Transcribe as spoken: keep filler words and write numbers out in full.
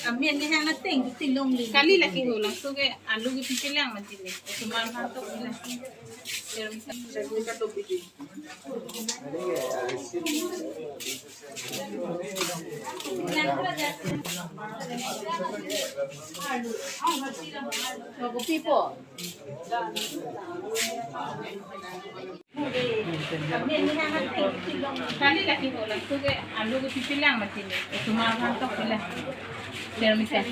Amen ni hang ateng ti longle. Kali lake ho, laso ke alu ke pipelang mati le. Osomar aphan tok le. People. Kali lake ho, laso ke alu ke pipelang mati le. Osomar aphan tok le. Chairman sir.